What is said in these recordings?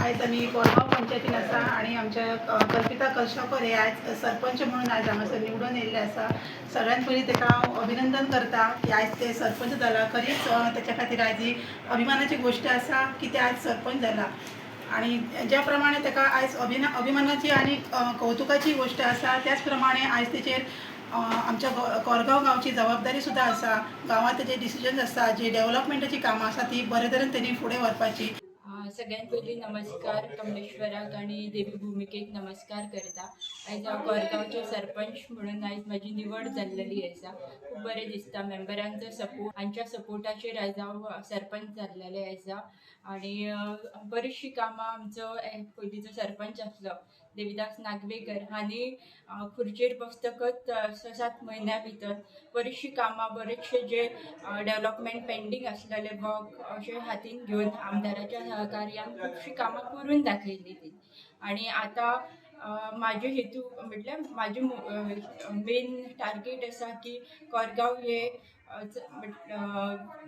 आयज आमी कोरगांव पंचायतीन आसा आनी आमच्या कल्पिता कलशाकर हे आयज सरपंच म्हणून आयज हांगासर निवडून येयल्ले आसा. सगळ्यात पयलीं तेका हांव अभिनंदन करता की आयज ते सरपंच जाला. खरीच तेच्या खातीर आयज ही अभिमानाची गोश्ट आसा की ते आयज सरपंच जाला आनी ज्या प्रमाणे तेका आयज अभिमानाची आनी कवतुकाची गोश्ट आसा, त्याच प्रमाणे आयज तेचेर आमच्या कोरगांव गांवची जबाबदारी सुद्दां आसा. गांवांत जे डिसिजन्स आसा, जी डेव्हलपमेंटाची कामां आसा, ती बरे तरेन तेणी फुडें व्हरपाची. सगळ्यात पयलीं नमस्कार कमलेश्वराक आनी देवी भुमिकेक नमस्कार करता. आयज हांव कोरगांवचे सरपंच म्हणून आयज म्हाजी निवड जाल्लेली आसा. खूब बरें दिसता. मेंबरांचो सपोर्ट, हांच्या सपोर्टाचेर आयज हांव सरपंच जाल्लेलें आसा. आनी बरीचशीं कामां आमचो पयलींचो सरपंच आसलो देविदास नागवेकर हांणी खुर्चेर बसतकच 6-7 म्हयन्या भितर बरीचशीं कामां, बरेचशे जे डेव्हलपमेंट पेंडींग आसलेले वर्क अशें हातीन घेवन आमदाराच्या सहकार्यान खुबशीं कामां करून दाखयली ती. आनी आतां म्हाजे हेतू म्हटल्यार म्हाजे मेन टार्गेट आसा की कोरगांव हे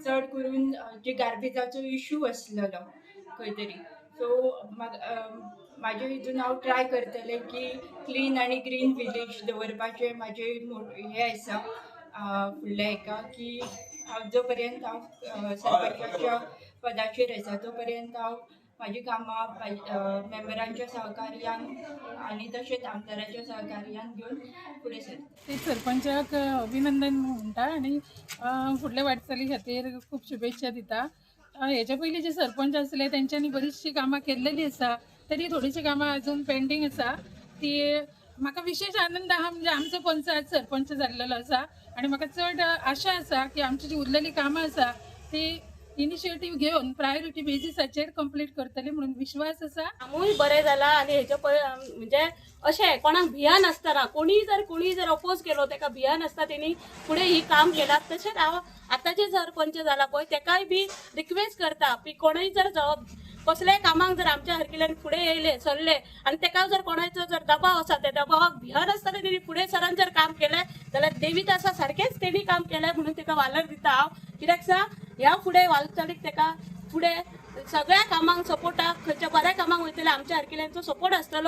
चड करून जे गार्बेजाचो इशू आसलेलो खंय तरी, सो म्हाजे हितून हांव ट्राय करतलें की क्लीन आनी ग्रीन विलेज दवरपाचें म्हाजें हें आसा फुडल्या हेका की हांव जो पर्यंत हांव सरपंचाच्या पदाचेर आसा तो पर्यंत हांव म्हाजी कामां मेंबरांच्या सहकार्यान आनी तशेंच आमदाराच्या सहकार्यान घेवन फुडें सरता. ते सरपंचाक अभिनंदन म्हणटा आनी फुडल्या वाटचाली खातीर खूब शुभेच्छा दिता. हेच्या पयलीं जे सरपंच आसले तेंच्यांनी बरीचशीं कामां केल्लेली आसा, तरी थोडीशीं कामां अजून पेंडींग आसा. ती म्हाका विशेश आनंद आहा म्हणजे आमचो पंच आज सरपंच जाल्लेलो आसा आनी म्हाका चड आशा आसा की आमची जी उरलेली कामां आसा ती इनिशिएटीव घेवन प्रायोरिटी बेजिसाचेर कंप्लीट करतली म्हणून विश्वास आसा. कामूय बरें जाला आनी हेजे पळय म्हणजे अशें कोणाक भिया नासतना कोणीय जर अपोज केलो तेका भिया नासता तेणी फुडें ही काम केलां. तशेंच हांव आतांचे सरपंच जाला पळय तेकाय बी रिक्वेस्ट करता की कोणूय जर कसल्याय कामाक जर आमच्या सारकिल्यान फुडें येयले सरले आनी तेका जर कोणाचो जर दबाव आसा त्या दबावाक भिया नासतना तेणी फुडें सरान जर काम केलें जाल्यार देवीदासा सारकेंच तेणी काम केलें म्हणून तेका वालोर दिता हांव. कित्याक सांग ह्या फुडें वालचालीक तेका फुडें सगळ्या कामांक सपोर्टाक खंयच्या बऱ्या कामांक वयतले आमच्या सारकिल्यांचो सपोर्ट आसतलो.